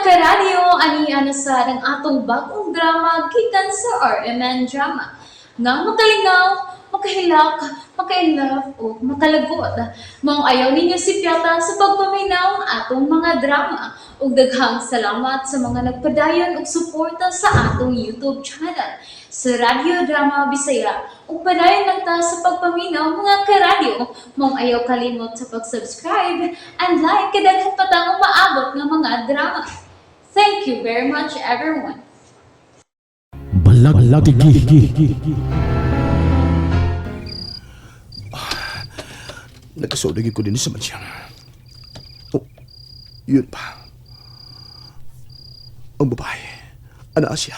Karadyo, ani ana sa ang atong bagong drama gikan sa RMN Drama. Nga makalingaw, makahilak, maka-inlove o makalagot. Maong ayaw ninyo sipyata sa pagpaminaw ang atong mga drama. Ug daghang salamat sa mga nagpadayon og suporta sa atong YouTube channel sa Radyo Drama Bisaya. Ug padayon lang ta sa pagpaminaw, mga karadyo. Maong ayaw kalimot sa pag-subscribe and like kay daghan pa tang umaabot nga mga drama. Thank you very much, everyone. Balagtigi. Nagkasuod ko din sa mansyon. Oh, yun pa. Ang babae, ana siya.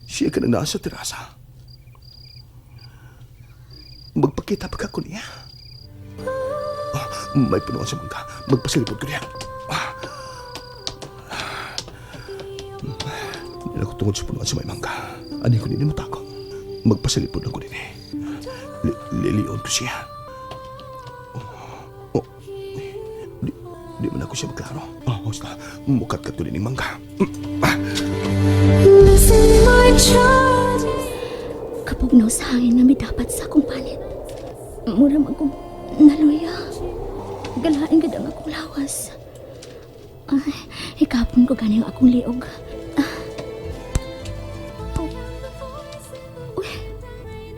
Siya ka na nasa terasa. Magpakita pa ka ko niya. Oh, may punuan sa mangga. Magpasilipod ko niya. Ah. Hindi ako tungod sa punuan sa may mangga. Ani ko nini matako. Magpasilipod lang ko din eh. Lilion ko siya. Oh, di, di man ako siya maklaro. Oh, basta, mukat ka tuloy ng mangga. Ah, Listen, my child. Kapugnaw sa hangin nga midapat sa akong panit. Mura man kong naluya. Galain gid ang akong lawas. Ay, hikapon ko gani ang akong liog. Ah. Oh. Uy,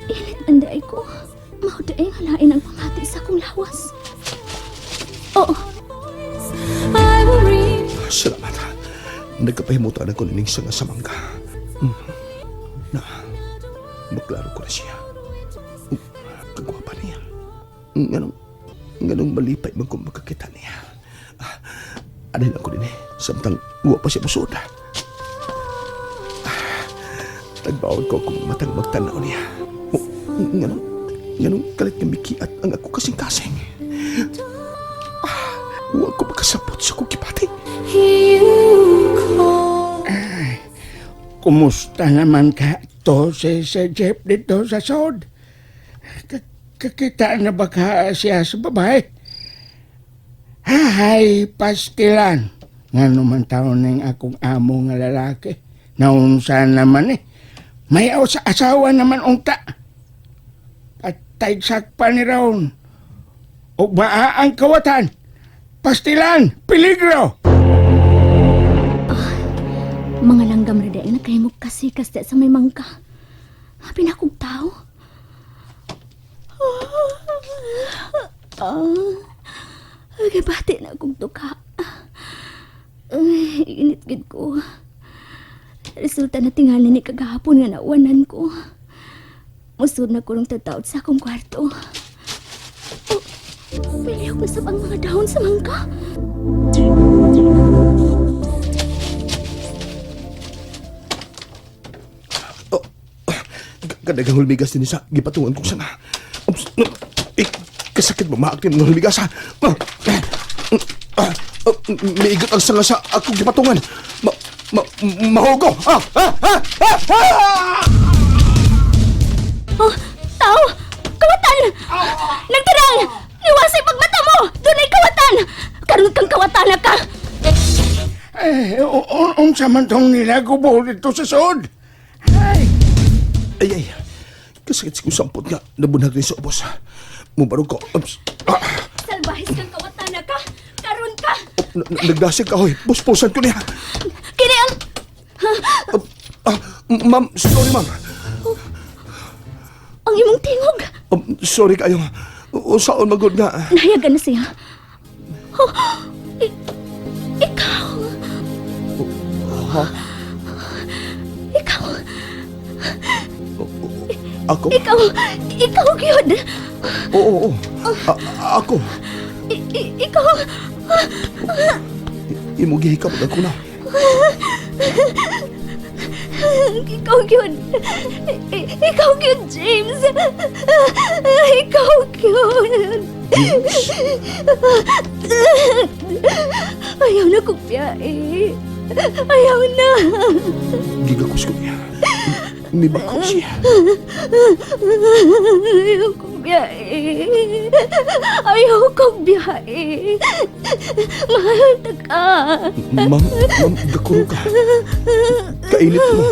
init ang daay ko. Mao daay nga lain ang pamati sa akong lawas. Oo, I will read. Salamat. Nagkapahimutan ako nining sanga sa mangga. Na, maklaro ko na siya. Kagwapa niya. Nganong malipay man kung makakita niya. Ah, ano lang ko din eh. Samtang wa pa siya musod. Ah, tagbaon ko kung matang magtanaw niya. Oh, nganong kalit nga mikiat ang ako kasing-kasing. Ah, wa ko makasabot sa kong gibati. Hear you call. Kumusta naman ka to si Sir Jeff dito sa sod? Kakita na ba ka siya sa babae? Hay, pastilan. Nga naman taon ng akong amo nga lalaki. Naunsa naman eh. May asawa naman unta. Patay sakpa ni Raon. O baa ang kawatan. Pastilan, peligro! Mga langgam ra daay nakahimog kasikas da sa may mangka. Habi na akong tao. Ah, gibati na akong tuka. Ay, init gid ko. Resulta na tingali ni kagahapon nga nauwanan ko. Musod na kurong tataot sa akong kwarto. Oh, pilihok na sab ang mga dahon sa mangka. Oh, kadagang hulmigas din sa gipatungan kong sanga. Oops, no, eh, kasakit ba maaktim ng hulmigas ha? Ah, ah, ah, miigot ang sanga sa akong gipatungan. Ma, ma, mahugo! Ah, ah, ah, ah, ah! Oh, tao! Kawatan! Nagtirang! Niwasay pagmata mo! Dunay kawatan! Karon kang kawatan na ka! Eh, unsa man tong nilagubo dito sa sod? Ay, Ay, ay, kasakit sa kong sampot nga. Nabunag rin sa ubos. Mubarog ko. Oops, ah, Salbahis kang kawatan na ka! Karon ka! nagdasig ka, hoy. Puspusan ko niya. Kini ang... Ah, ma'am, sorry, ma'am. Ang imong tingog! Sorry kayo. Usaon magod nga. Nahayagan na siya. Oh, ikaw! Ha? Ikaw! Ako? Ikaw! Ikaw gyud! Oo, oo. Ako. Ikaw! Imo gihikap ako na. Ikaw gyud! Ikaw gyud, James! Ikaw gyud! James? Ayaw na kong biyahe. Ayaw na. Gigakos ko niya. Mibako siya. Ayaw ko. biyahe. Ayaw kong biyahe. Mahal ta ka. Ma'am, ma'am, gakuro ka. Kainit mo.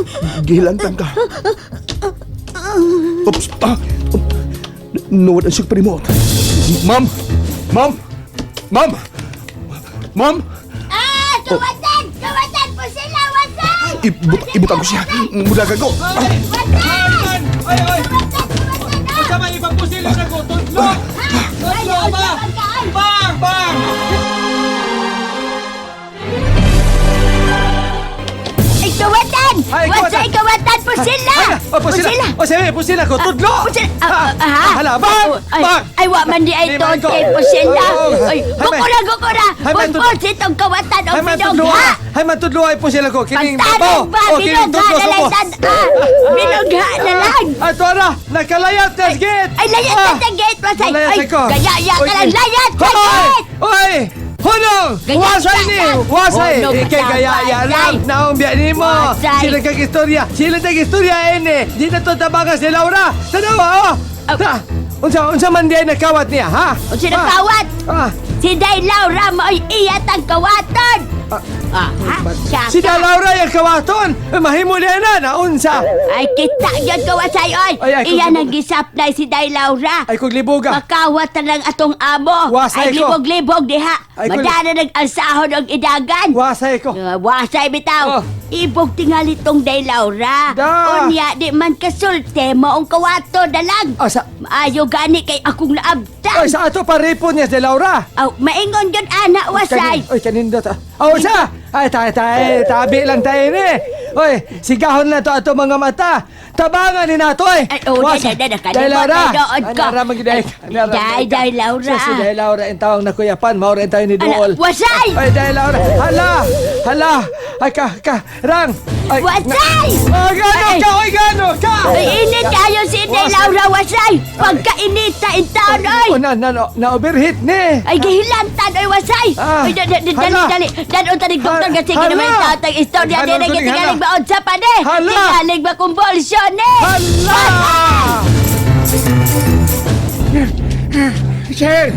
Gihilantan ka. Oops! Ah! Nuwad ang siyang remote. Ma'am! Ma'am! Ma'am! Ma'am! Ah! Kawatan! Kawatan po sila! Wasan! Ibutang ko siya. Mudagan ko. Ah! Wasan! Ay, ay! Wasan! Wasan! Unsa man ipapusil na ko? Tudlo! Tudlo ba? Bang! Bang! Ay, kawatan! Ay, kawatan! Wasay, kawatan po sila! Ay, oh, pusila! Oh, sige, pusila ko. Tudlo! Pusila! Ah, ah, ha? Hala, bang! Oh, ay, Bang! Ay, wa man di ay Di man tuod ko. kay pusila. Oh, oh. Ay, Ay, may- gukura, gukura! Ay, may Pulpul sitong kawatan o Ay, man binog, tudlo! ha? Ay, man tudlo ay pusila ko. Kining Pagtanong ba? Oh, kining Binugha tudlo na lang subo. tan-ah! Binugha na lang! Ato ara, nakalayat na gate! Ay, layat na sa gate, Wasay! Layat Ay, sa ko. gaya-ya ka lang! Layat sa Hoy! gate! Hoy! Hunong! Gaya- Wasay ni! Wasay! Hunong, Ikay gaya-ya wasay. lang! Naong biya ni mo! Wasay. Sila kag istorya! Sila kag istorya ene! Di na to tabangan si Laura! Tanawa oh! Aw. Ta! Unsa unsa man di ay nakawat niya, ha? O sino kawat? Ah! Si Day Laura mo'y iyat ang kawaton! Ah. Ah, ha? Siya Si ka. Laura yung kawaton! Mahimo niya na, naunsa! Ay, kita yun kawasay, oy! Ay, ay, Iyan ang gisaplay si Day Laura! Ay kog libuga! Makawat na lang atong amo! Wasay Ay, ko. libog-libog diha! Ay, kul- Madana nag-alsahon og idagan! Wasay ko! Wasay bitaw! Oh. Ibog tingali tong Day Laura! Da. Unya, di man kasulte, maong kawato na lang! Ah, sa, Maayo gani kay akong naabtan! oy, sa ato paripon niya si Laura! Aw, maingon yun, ana, wasay! Kanin, oy, kanindot. Oh, sa! Ay, tay, tay, tabi lang tayo ni. Oy, sigahon na to ato mga mata. Tabangan ni nato eh. Ay, oh, Wasa. day, day, day, Day, nakalimot, Laura. ay, doon ka. Anara, magiday. Ay, day, day, Laura. Si Day Laura, ang tawang nakuyapan, maura ang tayo ni Ala, Duol. wasay! Ay, Day Laura. Hala, hala. Ay, ka, ka, rang. Ay, Wasay! Ay, gano Ay. ka, oy, gano ka. Ay, init kayo si Day Wasay. Laura, wasay! Pagkainita in taon, oy! Oh, na, na, na, na overheat ni. Ay, gihilantan, oy, wasay! Ah, Ay, dali, dali, hala. dali, dali, dali, doktor, kasi Hala. ginawa yung tatang istorya, Hala, dili, kuning hala. tingaling baon sa pane! Hala. Tingaling ba kumbolsyon, eh! Hala! Sir,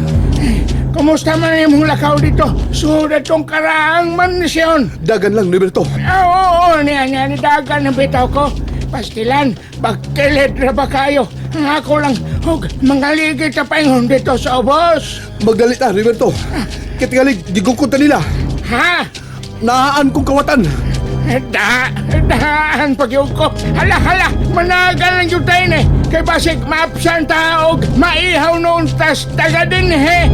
kumusta man ang imong lakaw dito? Sudat tong karaang mansyon. Dagan lang, Roberto. Ah, oo, oo, niya, niya, nidagan ang bitaw ko. Pastilan, bagkilid na ba kayo? Ang ako lang, hug, mga ligid sa paingon dito sa ubos. Magdalit na, Roberto. Kitingali, gigukod na nila. Ha? Naaan kong kawatan. Da, daan pagyog ko. Hala, hala, managal lang yung tayo eh. Kay basig maapsan ta og maihaw noon tas taga din he.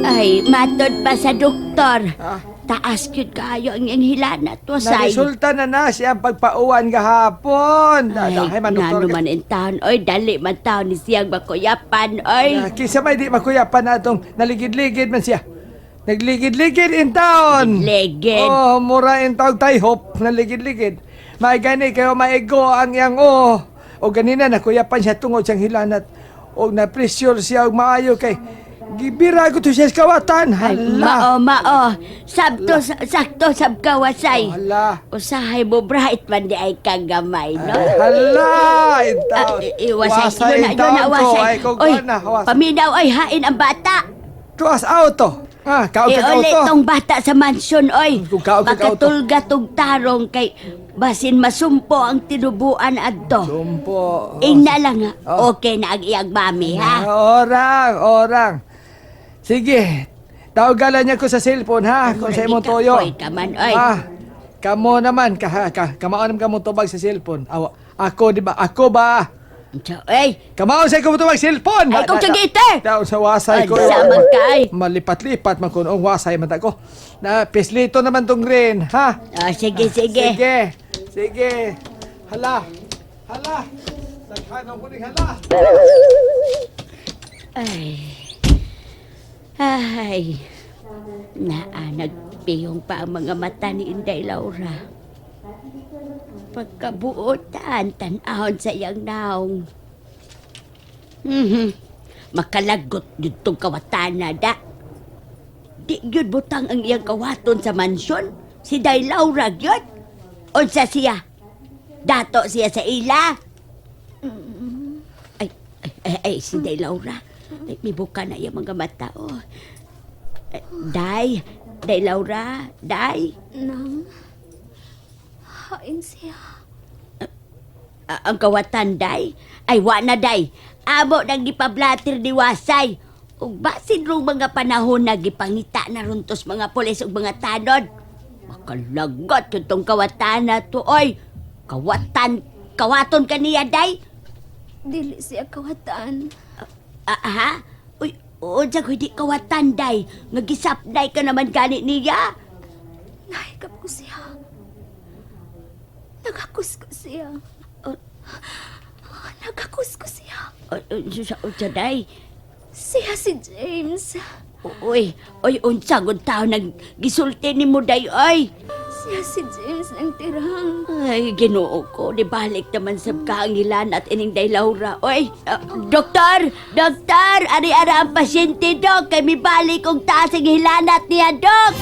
Ay, matod pa sa doktor. Ah. Taas yun kayo ang iyang hilanat, wasay. Naresulta na na siya ang pagpauwan gahapon. Ay, Ay, man, doktor. ngano man in taon, oy, dali man taon ni siyang makuyapan, oy. Ah, Kisa may di makuyapan na itong naligid-ligid man siya. Nagligid-ligid in town. Ligid. Oh, mura in town tay hope naligid-ligid. May gani kayo maigo ang iyang oh. O ganina nakuyapan siya tungod siyang hilanat. O na pressure siya og maayo kay gibira ko to siya sa kawatan. Ay, Hala. mao, mao. Sabto, sakto, sab kawasay. Hala. Usahay mo, bright man di ay kagamay, no? Ay, hala. In Ah, town. iwasay, Wasay yun na, in yun town na, ko. wasay. Ay, kung Oy, na, wasay. paminaw, oy, hain ang bata. Tuas auto. Ah, kaog kag Iuli auto. tong bata sa mansyon, oy. Kung kaog kag auto. Makatulga tong tarong kay basin masumpo ang tinubuan adto. Sumpo. Ingna lang, ha. Oh. Okay na ang iyang mami, ha? Orang, orang. Sige. Tawagalan niya ko sa cellphone ha, kung sa imong toyo. Oy, kaman, oy. Ah, kamo naman, ka, ka, kamaon naman kamo tubag sa cellphone. Awa, ako di ba? Ako ba? So, oy, Kamaon sa imo tubag cellphone. Ay, kung sige, Daw sa wasay ko. Ay, sama ka, ay. Malipat-lipat man kun ang wasay man ta ko. Na pislito naman tong green, ha? Ah, sige, sige. Sige. Sige. Hala. Hala. Daghan ang kuning hala. Ay. Ay. Naa, nagpiyong pa ang mga mata ni Inday Laura. Pagkabuotan, tanahon sa iyang naong. Makalagot ditong kawatana da. Di gyud butang ang iyang kawaton sa mansyon. Si Day Laura gyud. Unsa siya? Dato siya sa ila. Ay, Ay, ay, si Day Laura. Ay, mibuka na yung mga mata, oh. Ay, Day, Day Laura, Day. Nang, hain siya. Ah, ang kawatan, Day. Ay, wa na, Day. Amo nang gipablater ni Wasay. Ug basin rong mga panahon na gipangita na ron tos mga pulis ug mga tanod. Makalagot yung tong kawatan na to, oy. Kawatan, kawaton kaniya, Day. Dili siya kawatan. Ah, ha? Uy, unsa ko di kawatan, Day. Nga gisapday ka naman gani niya. Nahikap ko siya. Nagakos ko siya. Nagakos ko siya. Uy, unsa, unsa, Day. Siya si James. Uy, uy, unsa gud taon nag gisulti nimo, Day, oy. Siya si James ng tirang. Ay, Ginoo ko, di balik naman sa kaangilan at ining Day Laura. Oy, ah, doktor, doktor, ari-ara ang pasyente, dok. Kay mibalik og taas ang hilanat niya, dok.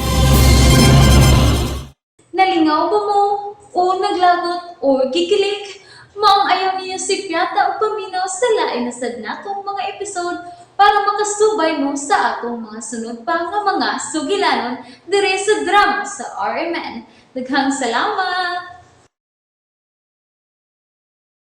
Nalingaw ba mo? O naglagot o gikilig? Maong ayaw niyo si Piata o paminaw sa lain na sad natong mga episode para makasubay mo sa atong mga sunod pa nga mga sugilanon dire sa drama sa RMN. Daghang salamat!